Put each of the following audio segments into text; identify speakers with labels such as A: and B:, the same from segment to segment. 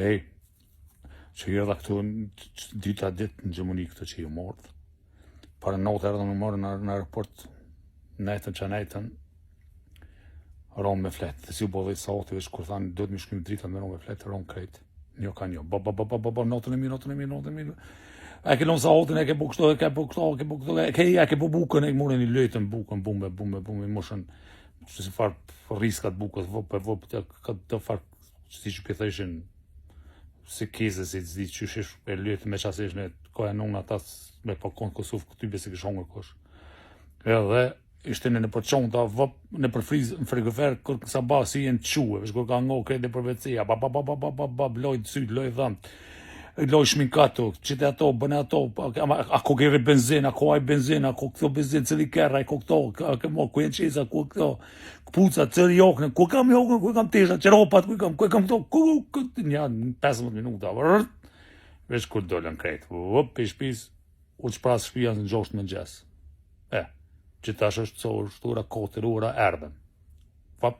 A: Ej, që erdha këtu në dyta ditë në Gjermani këtu që ju mordë. Para natë erdha në morë në, në aeroport, netën që netën, rom me flet. Dhe si u bo 10 sahati, veç kur thanë, duhet me shkym dritat me rom me flet, rom krejt. Një ka një, ba, ba, ba, ba, ba, ba, natën e mirë, natën e mirë, natën e mirë. A ke lënë sahatin, e ke bu kështu, e ke bu kështu, e ke bu kështu, e ke, e ke bu bukën, e morën i lëjtën bukën, bume, bume, bume, i mushën, si farë riskat bukës, vopë, vopë, të, të farë si që për thëshin, si keze, si s'di qysh ish e lytë me qasë ish në koja nuna ata me pa konë Kosovë këty bese kish hongër kush. Edhe ishte në nëpër çonta, vëp, nëpër friz, në frigorifer, kur kësa ba si jenë çue, veç kur ka ngo krejt nëpër WC-ja, ba ba ba ba ba ba ba, loj syt, loj dhëmt, loj shminkato, qite ato, bëne ato, a, a, a ko kere benzin, a ko aj benzin, a ko këto benzin, cili kerr, a ko këto, a ko mo, ku jenë qeza, ku këto, Këpuca, cili jokën, ku kam jokën, ku kam tesha, çoropat, ku kam, ku kam këto, ku, ku, një 15 minuta, vërët, veç kur dolën krejt, vëp, për shpis, u çpras shpia në gjashtë mëngjes. E, që tash është co, është ora 4 ora erdhen. Vap,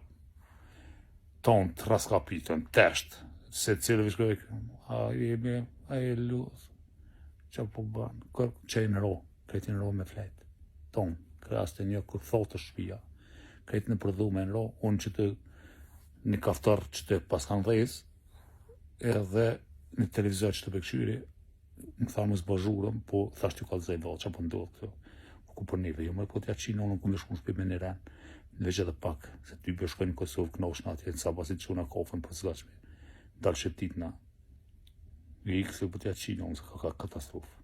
A: tonë të raskapitën, tesht, se cilë veç kërë, a jemi, a e luth, që po bën, kër, që e në ro, krejt në ro me flet, tonë, krastë një kur thotë është shpia, krejt në përdhume në ro, unë që të një kaftar që të pas kanë dhez, edhe në televizor që të bekqyri, më tha mos bë zhurëm, po thash t'ju kallzoj vallë çfarë po ndodh këtu. Ku për neve, jo më po t'ja qinë unë ku më shku në shtëpi me një ren. Veç edhe pak, se ty po shkojnë në Kosovë, knoshna atje në sabah si të çuna kofën për s'gatshme. Dal shëtit na. I ikë se po t'ja qinë unë se ka, ka katastrofë.